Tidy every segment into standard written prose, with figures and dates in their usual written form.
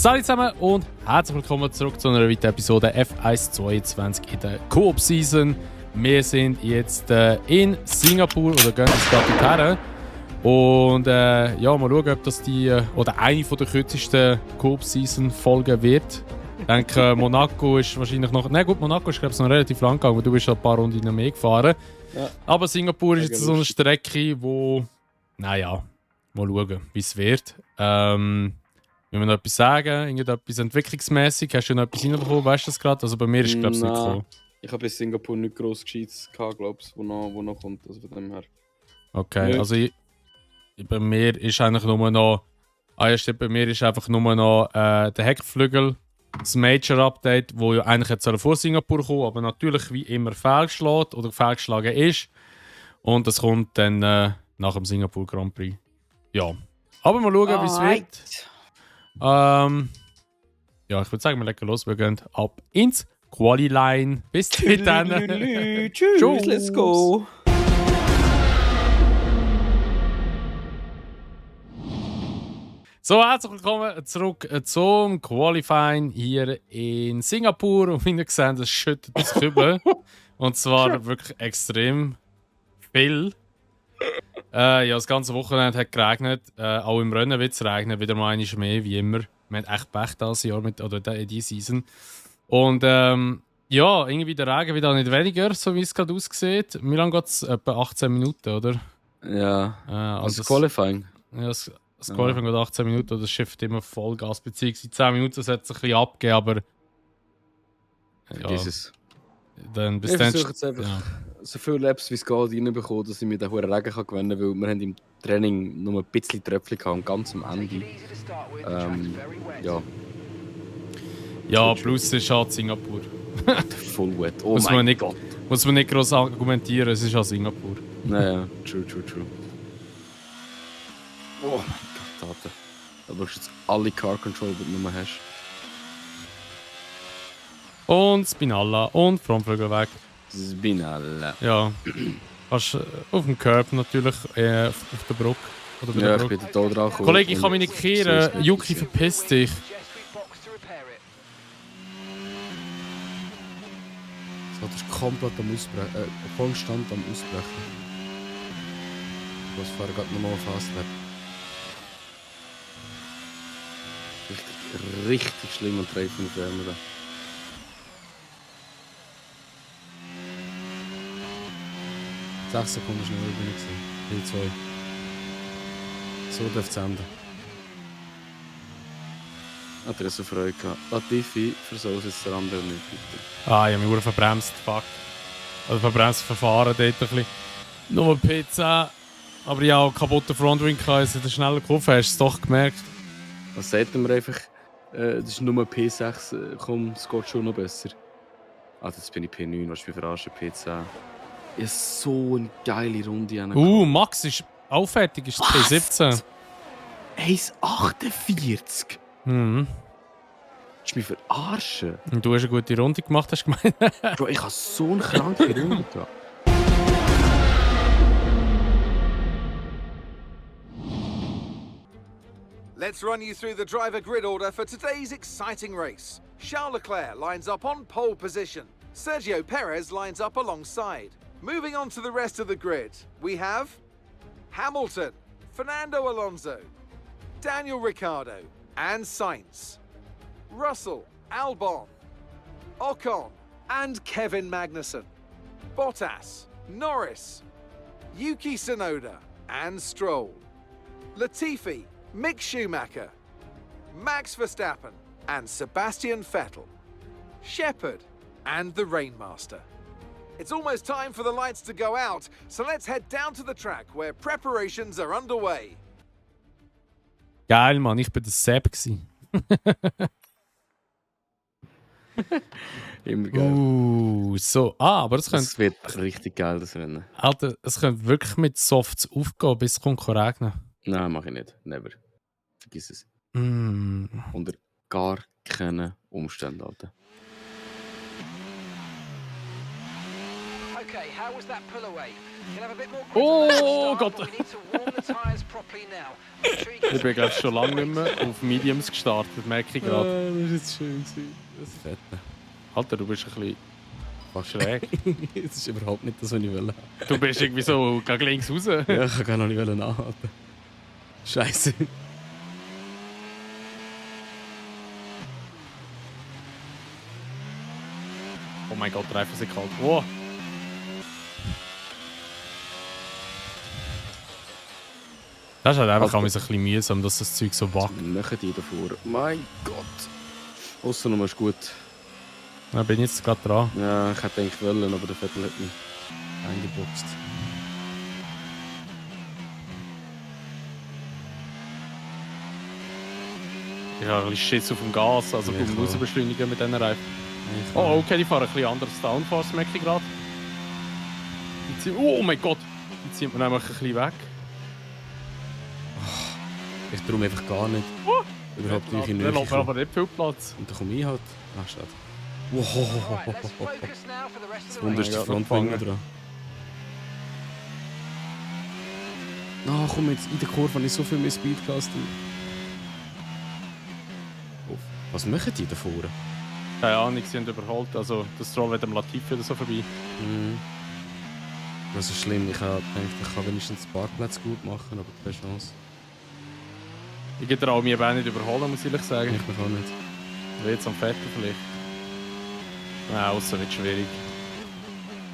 Salut zusammen und herzlich willkommen zurück zu einer weiteren Episode F1 22 in der Coop-Season. Wir sind jetzt in Singapur oder gehen jetzt gerade dorthin. Und ja, mal schauen, ob das die oder eine von der kürzesten Coop-Season-Folgen wird. Ich denke, Monaco ist wahrscheinlich noch... Nein gut, Monaco ist glaube ich noch relativ lang gegangen, weil du bist schon ein paar Runden noch mehr gefahren. Ja. Aber Singapur ist jetzt so eine Strecke, wo... Naja, mal schauen, wie es wird. Wenn wir noch etwas sagen, irgendetwas entwicklungsmäßig, hast du noch etwas reinbekommen, weißt du das gerade? Also bei mir ist es glaube ich nicht gekommen. Ich habe in Singapur nicht gross Gescheites gehabt, glaube ich, wo noch kommt, also von dem her. Okay, nicht. Also bei mir ist eigentlich nur noch... Ah ja, stimmt, bei mir ist einfach nur noch der Heckflügel, das Major-Update, wo ja eigentlich jetzt vor Singapur kommen, aber natürlich wie immer fehlgeschlagen oder fehlgeschlagen ist. Und das kommt dann nach dem Singapur Grand Prix. Ja, aber mal schauen, wie es wird. Ja, ich würde sagen, wir legen los. Wir gehen ab ins Quali-Line. Bis dann. Tschüss, let's go. So, herzlich willkommen zurück zum Qualifying hier in Singapur. Und wie ihr seht, es schüttet das Kübel. Und zwar wirklich extrem viel. Ja, das ganze Wochenende hat geregnet. Auch im Rennen wird es regnen, wieder mal einmal mehr, wie immer. Wir haben echt Pech dieses Jahr oder diese Season. Und ja, irgendwie der Regen wird auch nicht weniger, so wie es gerade aussieht. Wie lange geht es? Etwa 18 Minuten, oder? Ja, also das Qualifying. Ja, das Qualifying geht 18 Minuten und das schifft immer Vollgas, beziehungsweise 10 Minuten sollte es ein bisschen abgeben, aber... Ja, dieses. Dann bis ich dann... versuche jetzt einfach so viele Laps wie es geht reinbekommen, dass ich mit den hohen Regen gewinnen kann, weil wir haben im Training nur ein bisschen Tröpfchen gehabt und ganz am Ende. Ja. Ja, plus ist halt Singapur. Voll wet. Oh muss mein Gott. Muss man nicht groß argumentieren, es ist halt Singapur. Naja, true. Oh mein Gott, Alter. Da brauchst du jetzt alle Car Control, die du nur hast. Und Spinalla und Frontflügel weg. Spinalla. Ja. Fast auf dem Curb natürlich, auf der Brücke. Oder bei der Brücke. Ich bin da dran gekommen. Kollege, ich kann mich nicht kehren. Yuki, verpiss dich. So, das ist komplett am Ausbrechen. Konstant am Ausbrechen. Ich fahre gerade nochmal Fastlap. Richtig schlimm und Reifen auf Wärme. 6 Sekunden schneller bin ich gewesen. P2. So dürfte es enden. Hat er so Freude gehabt. Latifi versucht es der andere nicht, bitte. Ah, ich habe mich verbremst, fuck. Also verbremst Verfahren dort ein bisschen. Nur P10. Aber ja, auch kaputter Frontwing gehabt, als du schneller geholfen hast, hast du es doch gemerkt. Was sagt man einfach? Das ist nur P6, komm, es geht schon noch besser. Ah, jetzt bin ich P9, was ich mich verarschen, P10. Ich habe so eine geile Runde. Max ist auch fertig, ist P17. 1,48? Mhm. Willst du mich verarschen? Und du hast eine gute Runde gemacht, hast du gemeint? Bro, ich habe so eine kranke Runde gehabt. Let's run you through the driver grid order for today's exciting race. Charles Leclerc lines up on pole position. Sergio Perez lines up alongside. Moving on to the rest of the grid, we have Hamilton, Fernando Alonso, Daniel Ricciardo, and Sainz, Russell, Albon, Ocon, and Kevin Magnussen, Bottas, Norris, Yuki Tsunoda, and Stroll, Latifi, Mick Schumacher, Max Verstappen, and Sebastian Vettel, Shepherd, and the Rainmaster. It's almost time for the lights to go out, so let's head down to the track where preparations are underway. Geil, Mann, ich bin der Sepp gsi. Immer geil. So. Aber es könnte... Das wird richtig geil, das Rennen. Alter, es könnte wirklich mit Softs aufgehen, bis es kommt regnen. Nein, mach ich nicht. Never. Vergiss es. Mm. Unter gar keinen Umständen, Alter. Okay, How was that pull away? You'll have a bit more grip Oh, on the start, Gott. but we need to warm the tyres properly now. Make sure you get Ich bin glaube schon lange nicht brakes. mehr auf Mediums gestartet, merke ich gerade. Das ist jetzt schön gewesen. Das ist fett. Alter, du bist ein bisschen fast schräg. Das ist überhaupt nicht das, was ich wollte. Du bist irgendwie so gegen links raus. Ja, ich kann gar noch nicht nachhalten. Scheiße. Oh mein Gott, der Reifen sind kalt. Wow. Das ist halt einfach Also- ein bisschen mühsam, dass das Zeug so wackt. Machen die davor. Mein Gott. Außer ist gut. Da bin ich jetzt gerade dran. Ja, ich hätte eigentlich wollen, aber der Vettel hat mich eingeboxt. Ich habe ein bisschen Schiss auf dem Gas, also Ja, beim klar. Rausbeschleunigen mit diesen Reifen. Oh, okay, die fahren ein bisschen anderes Downforce, merke ich gerade. Oh mein Gott! Die zieht man nämlich ein bisschen weg. Ich traue mir einfach gar nicht. Überhaupt nicht in die Da Nähe läuft kommen. aber nicht viel Platz. Und dann komme ich halt. Ach, schade. Right, let's focus now for the rest of Das the Wunder race. ist der Ja, Frontwinger noch dran. Ah, komm jetzt, in der Kurve habe ich so viel mehr Speed gehabt. Was machen die da vorne? Keine Ahnung, sie haben überholt. Also, das Stroll wird am Latifi oder so vorbei. Das ist schlimm. Ich habe gedacht, ich kann wenigstens den Parkplatz gut machen, aber keine Chance. Ich gehe auch mir nicht überholen, muss ich ehrlich sagen. Ich mich auch nicht. Jetzt am Vettel vielleicht. Nein, außer wird schwierig.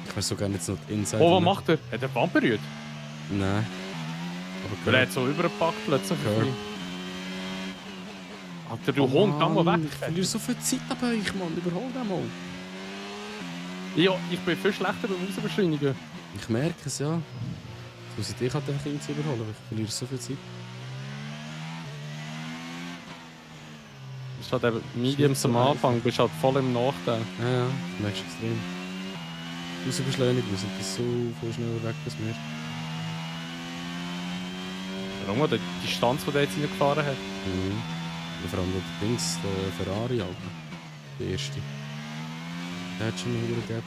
Ich weiß so gerne jetzt noch die Inside. Oh, was macht er? Hat er die Wand berührt? Nein. Weil er hat so übergepackt plötzlich. Ja. Alter, du Hund, geh mal weg. Ich verliere so viel Zeit an euch, Mann. Überhol den mal. Ja, ich bin viel schlechter beim Rausbeschleunigen. Ich merke es, ja. Jetzt muss ich dich halt einfach irgendwie überholen, weil ich verliere so viel Zeit. Das ist halt eben Mediums am Anfang, bist halt voll im Nachteil. Ja, ja. Du merkst extrem. Rausbeschleunigen, wir sind das so viel schneller weg als wir. Warum? Die Distanz, die der jetzt reingefahren hat. Mhm. Und vor allem der Dings, der Ferrari, Alter. Der erste. Der hat schon eine hohe Gap.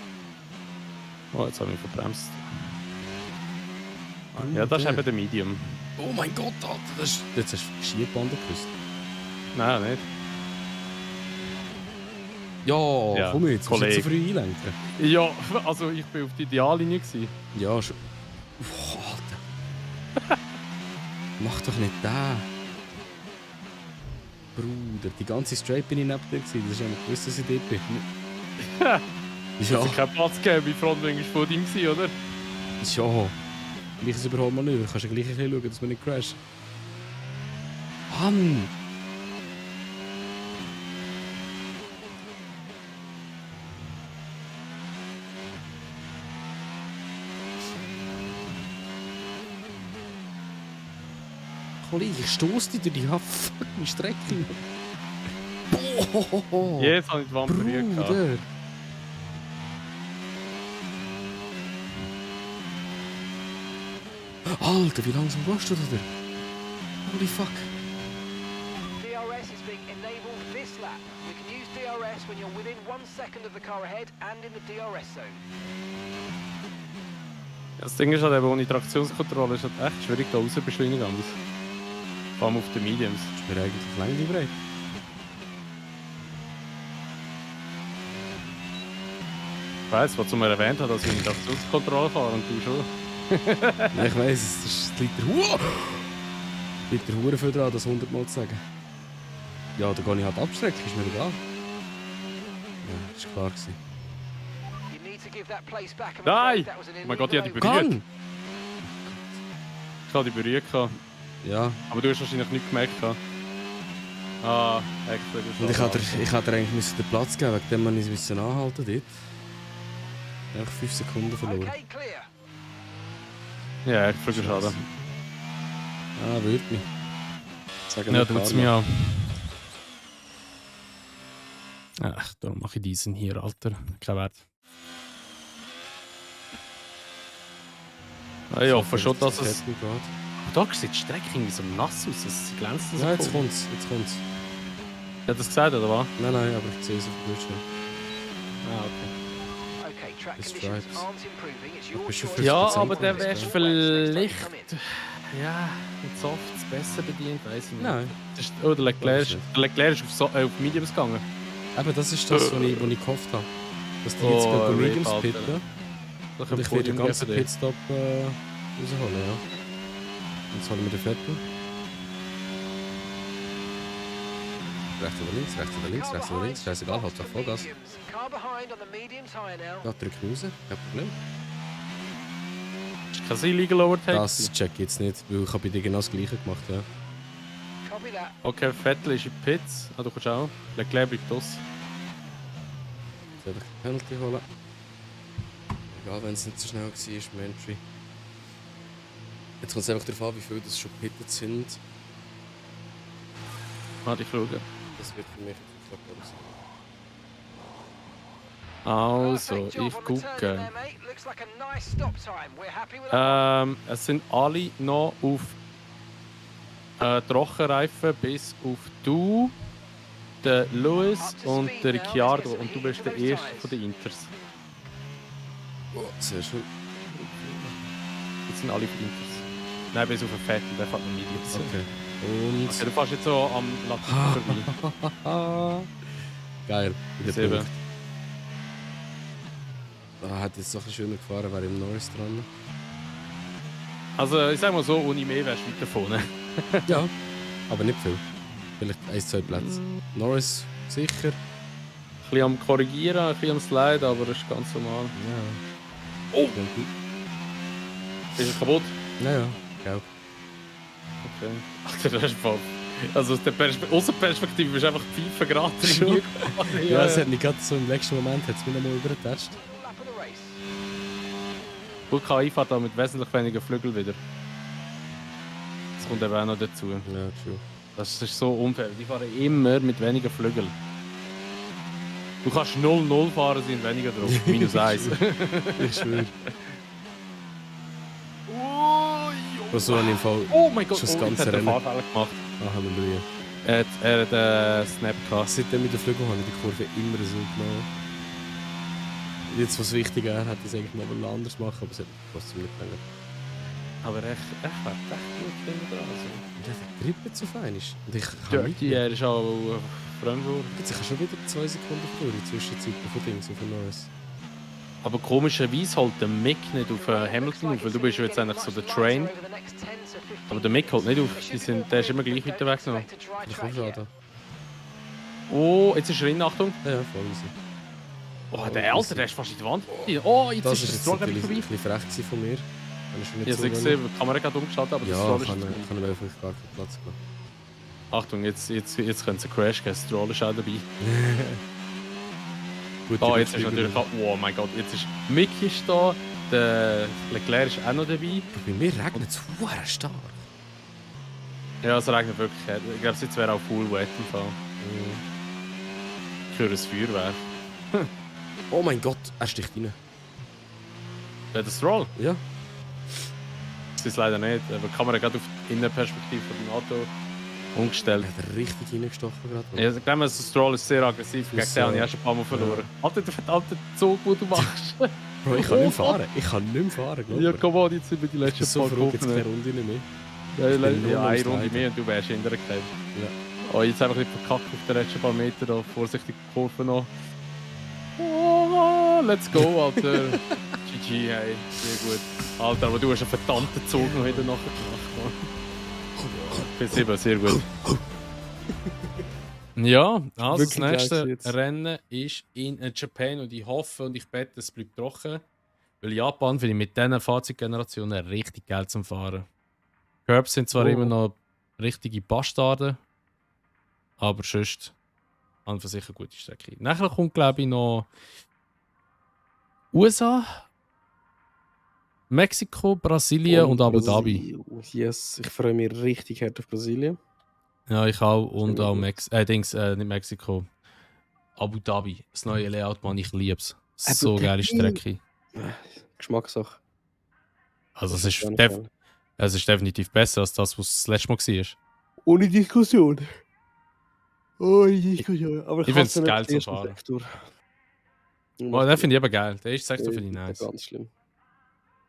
Oh, jetzt habe ich mich verbremst. Ja, das ist eben der Medium. Oh mein Gott, Alter. Das ist... Jetzt hast du Skibande geküsst. Nein, nicht. Ja, Ja, komm jetzt. Du musst nicht so Kollege. früh einlenken. Ja, also ich bin auf die Ideallinie gewesen. Ja, schon. Oh, Alter. Mach doch nicht den. Bruder, die ganze Straight bin ich neben dir gewesen. Das ist ja nicht gewusst, dass ich dort bin. Ja. Ja, Es hat keinen Platz gegeben, mein Frontwing war vor ihm, oder? ja. Gleiches überhaupt mal nicht. Du kannst ja gleich ein bisschen schauen, dass wir nicht crashen. Mann! Kollege, ich stoß dich durch die fucking Strecke. Boah! Jetzt habe ich die Wand berührt. gehabt. Bruder! Alter, wie langsam warst du da? Holy fuck. DRS is being enabled this lap. We can use DRS when you're within 1 second of the car ahead and in the DRS zone. Ja, das Ding ist halt eben, ohne Traktionskontrolle ist halt echt schwierig, da rausbeschleunigen anders. Vor allem auf den Mediums. Ist mir eigentlich lange nicht bereit. Ich weiss, was du mir erwähnt hast, dass ich in Traktionskontrolle fahre und du schon. Ja, ich weiss, es liegt der Hure. Liegt der Hure viel dran, das 100 Mal zu sagen. Ja, da gehe ich halt abstrecken, ist mir egal. Ja, ist klar gewesen. You need to give that place back. I'm Nein! afraid that was an Oh mein Gott, ich habe die illegal berührt. Gang! Ich habe die berührt. gehabt. Ja, Aber du hast wahrscheinlich nicht gemerkt. gehabt. Ah, echt. und ich hätte dir eigentlich den Platz geben, wegen dem man nicht müssen anhalten dort. Einfach 5 Sekunden verloren. Okay, clear. Ja, echt voll schade. Ah, würde mich. Sagen Ja, wir tut's Carlo. mir auch. Ach, darum mache ich diesen hier, Alter. Kein Wert. Ah, ich hoffe schon, dass es... Fertig geht. Da sieht die Strecke irgendwie so nass aus. Es glänzt so. Ja, jetzt cool. kommt's, jetzt kommt's. Hat er das gesagt, oder was? Nein, nein, aber ich sehe es auf dem Bildschirm. Ah, okay. Okay, track It's conditions right. aren't improving, it's your bist du choice. für Ja, 50% aber der Bonus, wärst ja. vielleicht ja, mit Softs besser bedient, weiß ich nicht. Nein. Das ist, oh, der Leclerc, Glaub ich der Leclerc ist auf Mediums gegangen. Aber das ist das, was ich gehofft habe. Dass die jetzt Oh, gehen Mediums Rip, Alter. pitten Da und können ich will den Podium ganzen geben, Pitstop rausholen, ja. Jetzt holen wir den Vettel. Rechts oder links, rechts oder links, rechts oder links. Scheißegal, Hauptsache Vollgas. Car behind on the mediums high now. Ja, drücken raus, kein Problem. Das ist kein Illegal Overtake. Das check ich jetzt nicht, weil ich habe bei dir genau das Gleiche gemacht, ja. Copy that. Okay, Vettel ist in Pits. Ah, du kannst auch. Leclerc bleibt aus. Jetzt werde ich die Penalty holen. Egal, wenn es nicht so schnell war, im Entry. Jetzt kommt es einfach darauf an, wie viele das schon gepittet sind. Warte, ich schaue. Das wird für mich jetzt nicht so Also, Perfect job ich on the turn in gucke. there, mate. Looks like a nice stop time. We're happy with that. Es sind alle noch auf Trockenreifen, bis auf du, der Lewis und der Ricciardo. Und du bist der erste von den Inters. Oh, sehr schön. Jetzt sind alle von den Inters. Nein, bis auf den Vettel, der fährt noch Mediums. Okay. Und... Okay, du fährst jetzt so am Latifi vorbei. Geil, wieder Sieben. Punkt. Ah, hätte jetzt noch ein schöner gefahren, wäre im Norris dran. Also, ich sag mal so, ohne mehr wärst du weiter vorne. Ja, aber nicht viel. Vielleicht 1-2 Plätze. Norris sicher. Ein bisschen am Korrigieren, ein bisschen am Slide, aber das ist ganz normal. Ja. Oh! Ist er kaputt? Naja, gelb. Okay. Alter, das ist voll. Also aus der Außenperspektive bist du einfach Pfeifen gerade Schon? gefahren. Ja, es hat mich gerade so im nächsten Moment hat's mich nochmal übergetatscht. Lap of the race. Gut, KI fährt da mit wesentlich weniger Flügel wieder. Das kommt eben auch noch dazu. Ja, true. Das ist so unfair. Die fahren immer mit weniger Flügel. Du kannst 0-0 fahren, sind weniger drauf. Minus 1. Ich schwöre. So habe ich im Fall Oh mein Gott, schon das oh, ganze jetzt hat er Rennen. Fahrfehler gemacht. Ah, Halleluja. Er hat Snap gehabt. Seitdem mit der Flügel habe ich die Kurve immer so genommen. Jetzt, was wichtig ist, hätte ich es eigentlich noch anders machen, aber es hat trotzdem nicht gelangt. Aber echt fährt echt gut hinten dran. Also. Und der Trippe zu fein ist. Und ich kann Dirty, er ist auch Fremdwurf. Jetzt ich habe schon wieder 2 Sekunden vor in der Zwischenzeit von Dings auf Norris. Aber komischerweise holt der Mick nicht auf Hamilton auf, weil du bist ja jetzt eigentlich so der Train. Aber der Mick holt nicht auf, der ist immer gleich weiter weg noch. Das ist auch schade. Oh, jetzt ist er in, Achtung. Ja, voll easy. Oh, der Alter, der ist fast in die Wand. Oh, jetzt Das ist ist der jetzt Stroll natürlich vorbei. ein bisschen frech gewesen von mir. Kann ich schon nicht Ich habe gesehen, die Kamera gerade umgeschaltet, aber der Ja, Stroll ist kann vorbei. er einfach gar keinen Platz geben. Achtung, jetzt könnte es einen Crash geben, Stroll ist auch dabei. Gut, Oh, jetzt ist natürlich... Oh mein Gott, jetzt ist... Mick ist da, der Leclerc ist auch noch dabei. Bei mir regnet es verdammt stark. Ja, es regnet wirklich. Ich glaube, jetzt wäre auch full wet im Fall. Ich höre ein Feuerwerk. Oh mein Gott, er sticht rein. Der Stroll? Ja. Das ist leider nicht. Aber die Kamera gerade auf die Innenperspektive von dem Auto umgestellt. Er hat richtig reingestochen gerade. Ja, ich glaube, der Stroll ist sehr aggressiv. Gegen Ist den so. habe ich auch schon ein paar Mal verloren. Alter, der verdammte Zug, den du machst. Bro, ich kann nicht mehr fahren. Ich kann nicht mehr fahren, glaube Ja, ich. komm on, jetzt sind wir die Ich letzten bin so paar froh, jetzt keine Kurven. Runde nicht mehr. Ja, Ich bin nur ja, noch eine am Runde Sliden. mehr und du wärst hinterher gekommen. Ja. Oh, jetzt einfach nicht verkackt auf den letzten paar Meter. Da. Vorsichtig die Kurve noch. Oh, let's go, Alter. GG, hey, sehr gut. Alter, aber du hast einen verdammten Zug noch wieder nachher gemacht. P7, sehr gut. Ja, also Wirklich das nächste gleich jetzt. Rennen ist in Japan und ich hoffe und ich bete, es bleibt trocken. Weil Japan finde ich mit diesen Fahrzeuggenerationen richtig geil zum Fahren. Curbs sind zwar Oh. immer noch richtige Bastarde, aber sonst an für sich eine gute Strecke. Nachher kommt, glaube ich, noch USA, Mexiko, Brasilien und Abu Dhabi. Yes, ich freue mich richtig hart auf Brasilien. Ja, ich auch. Und Sehr auch gut. nicht Mexiko. Abu Dhabi. Das neue Layout, Mann, ich liebe es. Abu So geile Dhabi. Strecke. Geschmackssache. Also, Das es kann ist, ich gerne. es ist definitiv besser als das, was das letzte Mal war. Ohne Diskussion. Ohne Diskussion. Aber Ich find's geil zum Fahren. Oh, den finde ich aber geil. Der ist echt so für die nice. nice. Ganz schlimm.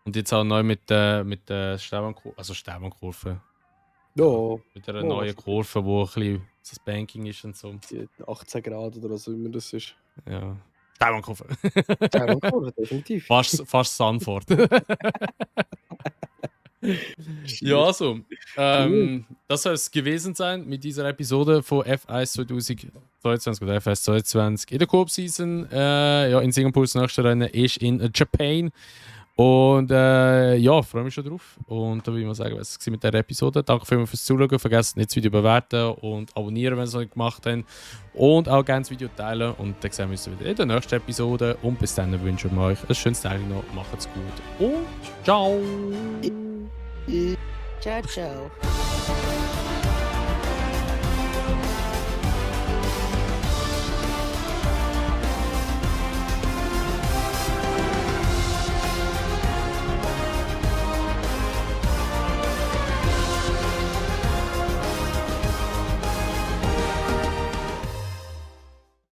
Und jetzt auch neu mit der Sterbankurve. Also Sterbankurve. Ja, Mit einer Oh, neuen schon Kurve, wo ein bisschen das Banking ist und so. die 18 Grad oder was auch immer das ist. Ja. Sterbankurve. Sterbankurve, definitiv. fast Sanford. Ja, also. Das soll es gewesen sein mit dieser Episode von F1 2022 oder F1 22 in der Coop-Season. Ja, in Singapur das nächste Rennen ist in Japan. Und ja, freue mich schon drauf. Und da würde ich mal sagen, was es war mit dieser Episode. Danke vielmals fürs Zuschauen. Vergesst nicht, das Video bewerten und abonnieren, wenn ihr es noch nicht gemacht habt. Und auch gerne das Video teilen. Und dann sehen wir uns wieder in der nächsten Episode. Und bis dann wünschen wir euch ein schönes Tag noch. Macht's gut und ciao! Ciao, ciao.